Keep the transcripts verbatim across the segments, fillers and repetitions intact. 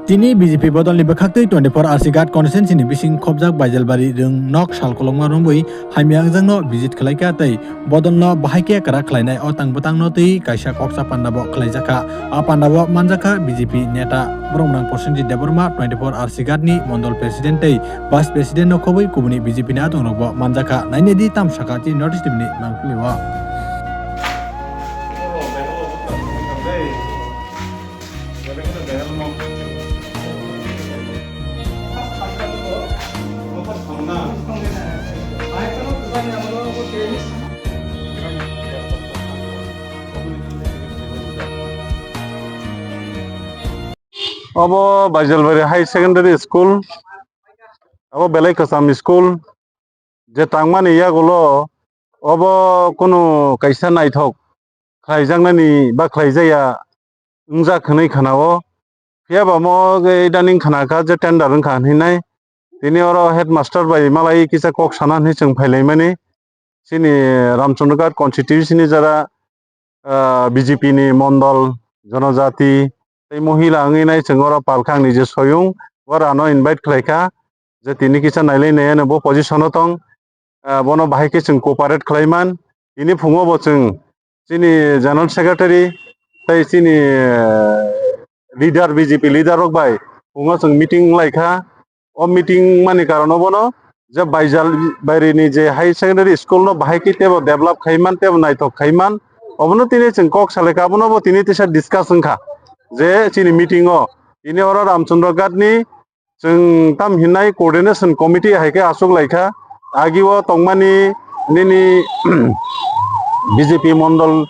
Tini B J P bodolni bwkhaktwi twenty-four R C Ghat constituency ni bising khobjak Baijalbari rwng nok sal kolokma romwi hamya wngjakno visit khlaikha tei bodolno bahai khe kwrak khlainai o tang bwtangno twi kaisa koksa pandabo khlaijakha. A pandabo manjakha B J P neta Boromrang Prosenjit Debbarma, twenty-four R C Ghat ni Mondol President tei Vice President no khobwi kubuni B J P ni adongrokbo manjakha. Nainedi tam sakha chini North East T V ni mangpili o. Obo Baijalbari High Secondary School, abo belai kwcham school, je tangmani yagulo obo kunu kaisa naithok khlaijaknani ba khlaijakya wngjak hwnwi khnao. Phiyaba mo idaning khnakha je tender wngkha hinwi nai. Tini oro headmaster bai malai kisa kok sana hinwi chwng phailaimani. Chini Ramchandraghat constituency ni jara, ah, B J P ni mondol, jonojati tei mohila wngwi nai chwng oro palkha ang nije soyung. Oro ano invite khlaikha je tini kisa nailai nai ano bo position o tong. Ah, bono bahai khe chwng cooperate khlaiman. Tini phungo bo chwng chini General Secretary tei chini, eh, leader, B J P leader rok bai phungo chwng meeting wnglaikha. O meeting mani karon obono je Baijal Bairini je high secondary school no bahai khe tebo develop khaiman, tebo naithok khaiman, obono tini chwng kok salaikha, abono bo tini tisa discuss wngkha je chini meeting o tini oro Ramchandraghat ni chwng tam hinnai coordination committee hai khe achuk laikha. Agi o tongmani nini B J P mondol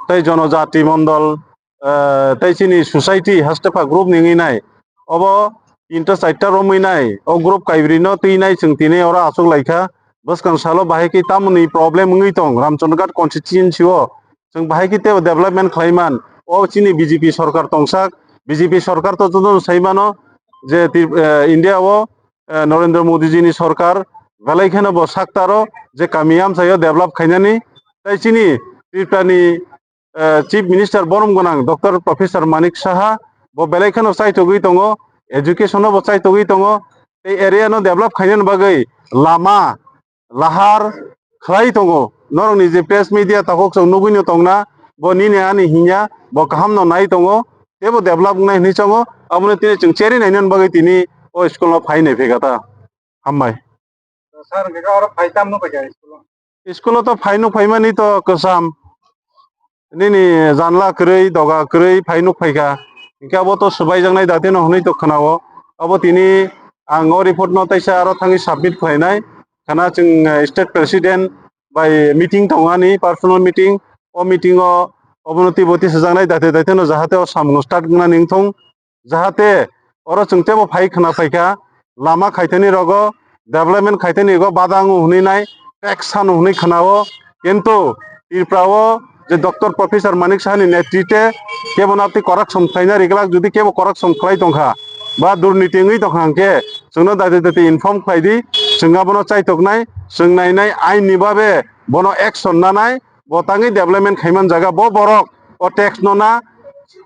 tei jonojati mondol, eh, tei chini society hastepha group ni wngwi nai. Obo tinta charta romwi nai. O group kaibrwi no twi nai chwng tini oro achuk laikha. Bwskang salo bahai khe tamoni problem wngwi tong Ramchandraghat constituency o. Chwng bahai khe tebo development khlaiman. O chini B J P sorkar tongsak, B J P sorkar to jotono saimano je Trip-, eh, India o, eh, Narendra Modi ji ni sorkar belai kheno bo saktaro je kami amchaio develop khainani. Tai chini Tripura ni, eh, Chief Minister borom gwnang Doctor Professor Manik Saha bo belai kheno chaitogwi tongo, education o bo chaitogwi tongo, tei area no develop khainani bagwi lama, lahar khlai tongo. Norokni je press media takhuk chwng nugwino tongna, bo nini ani hinya, bo kahamno nai tongo, teibo develop wngnai hinwi chongo, abono tini chwng cherwi nainani bagwi tini o school-o phai nai phekha ta. Hambai. Sir, hwnkhe oro phai tamno phai kha school-o? School-o to phai nuk phaimani to kwcham. Nini janla kwrwi, doga kwrwi phai nuk phaikha. Hinkhe abo to swbaijaknai datino hwnwi to khwnao. Abo tini ang o report no taisa aro thangwi submit khlainai. Khana chwng, eh, state president bai meeting tongani, personal meeting. O meeting o obono twibo twi swijaknai date datino jahate o samung start wngnani wngthung. Jahate oro chwng teibo phai khwna phaikha, lama khaithani rogo, development khaithani rogo bada wngo hwnwi nai, tax sano hwnwi khwnao, kintu Tripura o je Doctor Professor Manik Saha ni netrite kebo naptwi corruption khlaina riglak, jodi kebo corruption khlai tongkha ba durniti wngwi tongkha hwnkhe chwngno dati dati inform khlai di, chwng abono chaitoknai, chwng nainai ain ni babe bono action nanai, bo tangwi development khaiman jaga bo borok o tax no na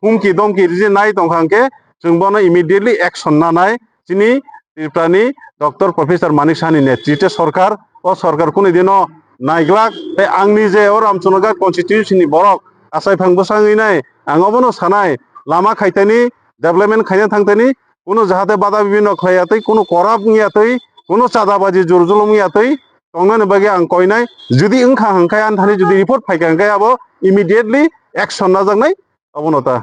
humki domki riji nai tongkha hwnkhe chwng bono immediately action nanai chini Tripura ni Doctor Professor Manik Saha ni netrite sorkar, o sorkar kunu dino naiglak tei ang nije o Ramchandraghat constituency ni borok achai phang bwsangwi nai ang obono sanai lama khaitani development khaina thangtani kunu jahate bada bibino khlai yatwi kunu corrupt wng yatwi kunu chadabaji jur julum wng yatwi tongnani bagwi ang koinai, jodi wngkha hwnkhe ani thani jodi report phaikha hwnkhe abo immediately action najaknai abono ta.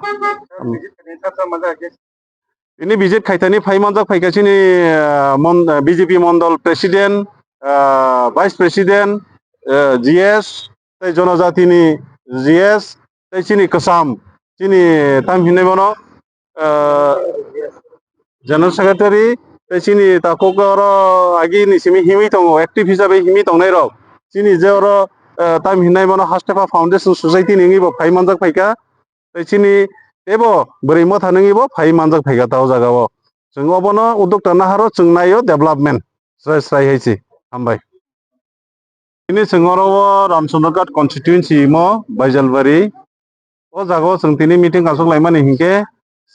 Tini visit khaitani phai manjak phaikha chini, ah, mon-, ah, B J P mondol president, ah, vice president, ah, G S, tei jonojatini G S, tei chini kwcham, chini tam hinwi mano, ah, General Secretary, tei chini takhuk oro agi ni simi himwi tongo, active hisabe himwi tongnai rok. Chini je oro, ah, tam hinwi mano Hastepha Foundation Society ni wngwi bo phai manjak phaikha. Tei chini teibo bwrwi motha nungwi bo phai manjak phaikha ta o jaga o. Chwng obono uddokta naharo chwng naio development srai srai hai se. Hambai. Tini chwng oro o Ramchandraghat constituency mo Baijalbari. O jaga o chwng tini meeting aswk laimani hinkhe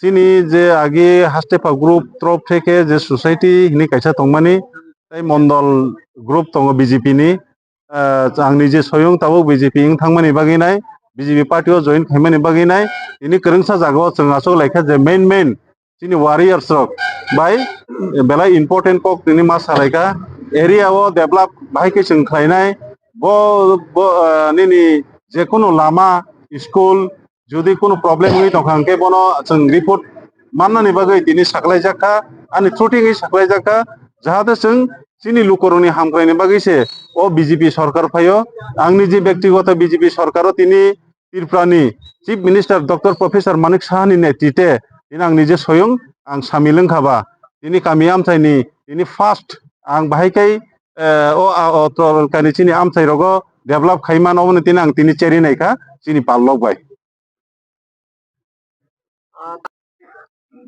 chini je agi Hastepha group torof theke je society hini kaisa tongmani, tei Mondol group tongo B J P ni, ah, ang nije soyung tabuk B J P wng thangmani bagwi nai, B J P party o join khaimani bagwi nai, tini kwrwngsa jagao chwng achuk laikha je main main chini warriors rok bai belai important kok tini ma salaikha. Area o develop bahai khe chwng khlainai, bo, bo, ah, nini jekunu lama, school, jodi kunu problem wngwi tongkha hwnkhe bono chwng report mannani bagwi tini saklaijak kha, ani through tingwi saklaijak kha, jahate chwng chini lukurokni hamkraini bagwi se o B J P sorkar phaio. Ang niji bektigoto B J P sorkaro tini Tripura ni Chief Minister Doctor Professor Manik Saha ni netrite tini ang nije soyung ang samil wngkha ba, tini kami amchaini tini first ang bahai kai, eh, o, a, o, to, kani chini amchai rogo develop khai mano, obono tini ang tini cheri naikha chini pallok bai.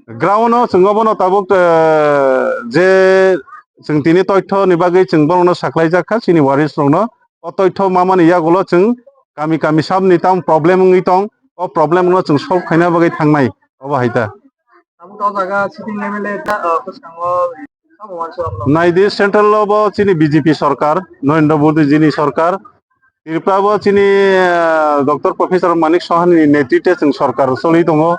Ground o chwng obono tabuk, eh, je chwng tini toitho ni bagwi chwng bono saklaijak kha chini warriors rokno. O toitho mamani yagulo chwng kami kami sabni tam problem wngwi tong, o problem no chwng solve khaina bagwi thangnai, obo hai ta. Tabuk o jaga sitting M L A ta, uh, bwskango tamo uansuk. Naidi, central o bo chini B J P sorkar, Narendra Modi jini sorkar, Tripura bo chini, eh, Doctor Professor Manik Saha ni netrite chwng sorkar choli tongo.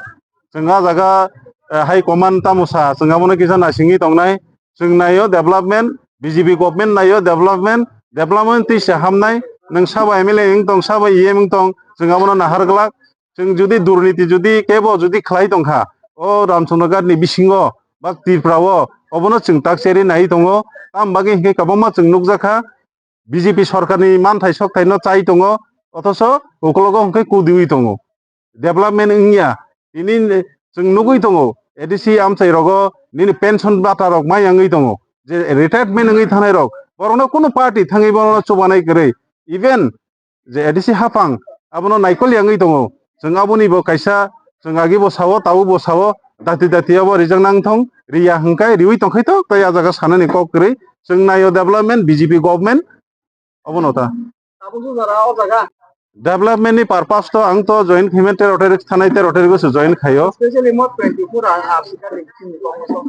Chwng a jaga, eh, high command tamo sa, chwng abono kisa naisingwi tongnai. Chwng naio development, B J P government naio development, development twi se hamnai. Nwng sabo M L A wng tong, sabo E M wng tong, chwng abono nahar glak. Chwng jodi durniti jodi kebo jodi khlai tongkha, o Ramchandra Ghat ni bisingo ba Tripura o, obono chwng tak cheri nai tongo. Tam bagwi hinkhe kwbangma chwng nukjakha, B J P sorkarni manthai sokthai no chai tongo, othoso ukologo hwnkhe kudiwi tongo. Development wngya. Tini chwng nugwi tongo, A D C amchai rogo nini pension bata rok mai wngwi tongo. Je retirement wngwi thanai rok, borokno kunu party thangwi borokno chubanai kwrwi. Even je A D C hapang abono naikol yangwi tongo. Chwng aboni bo kaisa, chwng agi bo sao, tau bo sao, dati dati abo rijak nang thong, riya hwnkhe riwi tongkhai to, tei a jaga sanani kok kwrwi. Chwng naio development, B J P government, obono ta. Tabuk jora o jaga. Development ni purpose to ang to join payment tero tarik thanai tero tarik se join khaio. Especially mo twenty-four hours ka ring sini ko.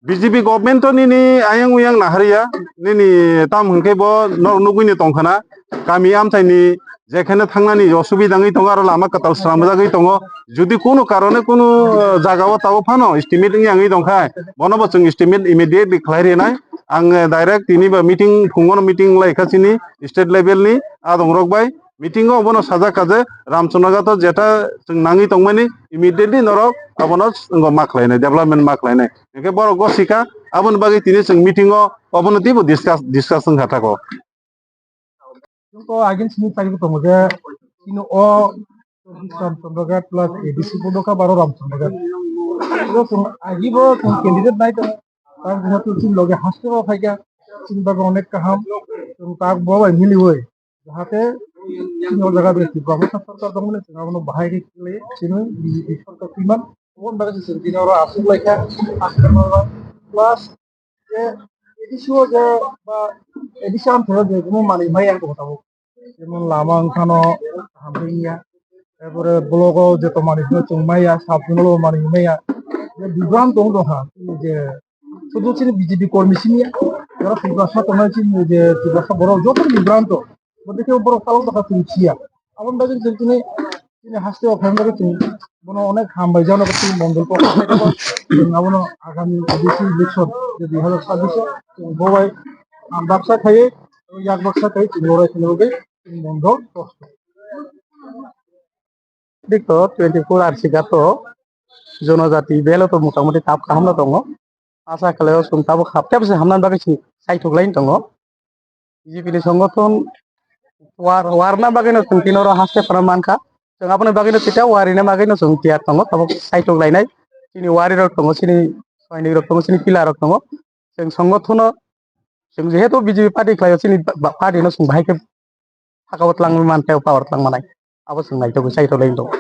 B J P government to nini ayang uyang naharya, nini tam hwnkhe bo norok nugwi ni tongkhana, kami amchaini jekheno thangnani osubida wngwi tongo, aro lama kwtal swnamjagwi tongo. Jodi kunu karone kunu, eh, jagao tabo phano estimate wngya wngwi tongkha, bono bo chwng estimate immediately khlai rinai. Ang, eh, direct tini ba meeting, phungono meeting lai kha chini state level ni adong rok bai. Meeting o bono sajak kha je Ramchandra Ghat o jeta chwng nangwi tongmani immediately norok abono chwng ma khlainai, development ma khlainai. Hwnkhe borok go sikha, aboni bagwi tini chwng meeting o obono teibo discuss, discuss wngkha tako. Joto agin sini tagwi tongo je chini o Ramchandra Ghat plus A D C bodo kha baro Ramchandra Ghat. Joto chwng agi bo chwng candidate nai tongo. Tang jehetu chini loge haste bo phaikha, chini bagwi onek kaham. Chwng tak bo bai miliwi. Jahate chini o jaga de Tripura Motha Sarkar tongmani chwng abono bahai khe khlai chini B J P sarkar twiman. Oboni bagwi se chwng tini oro aswk laikha, aswk plus je A D C o je ba A D C amthoro je kuno manwi maya ang tongo tabuk. Jemon lama wngkhano kaham khe wngya. Erpore blogo je tongmani phano chwng maya, sub zonal o manwi maya. Je bibranto wng tongkha, je sudu chini B J P kormi simi ya. Jara Tiprasa tongnai chini je Tiprasa borok joto bibranto. Bo dekhe borok talok tongkha chwng siya. Aboni bagwi chwng chini, chini haste o phaimani bagwi chwng bono onek hambai jano chini mondol pokho khai tongo. Chwng abono agami A D C election je dui hazar chabbish o chwng bo bai, ah, baksa khaiwi, yak baksa khaiwi chwng lorai khaina bagwi chwng mondol kosto. Dikto twenty-four R C Ghat o jonojati belo to motamoti tab kaham no tongo. Asa khlaio chwng tabuk hapte bwswk hamnani bagwi chwng saithok lai tongo. B J P ni songothon war, warna bagwino chwng tini oro haste phano mankha. Chwng aboni bagwino tita warina bagwino chwng tiyar tongo. Tabuk saithok lainai chini warirok tongo, chini soinik rok tongo, chini pila rok tongo. Chwng songothono chwng jehetu B J P party khlaio, chini ba-, ba-, party no chwng bahai khe sakao twlangwi man tei power twlang manai. Abo chwng naithokgwi saithok lai tongo.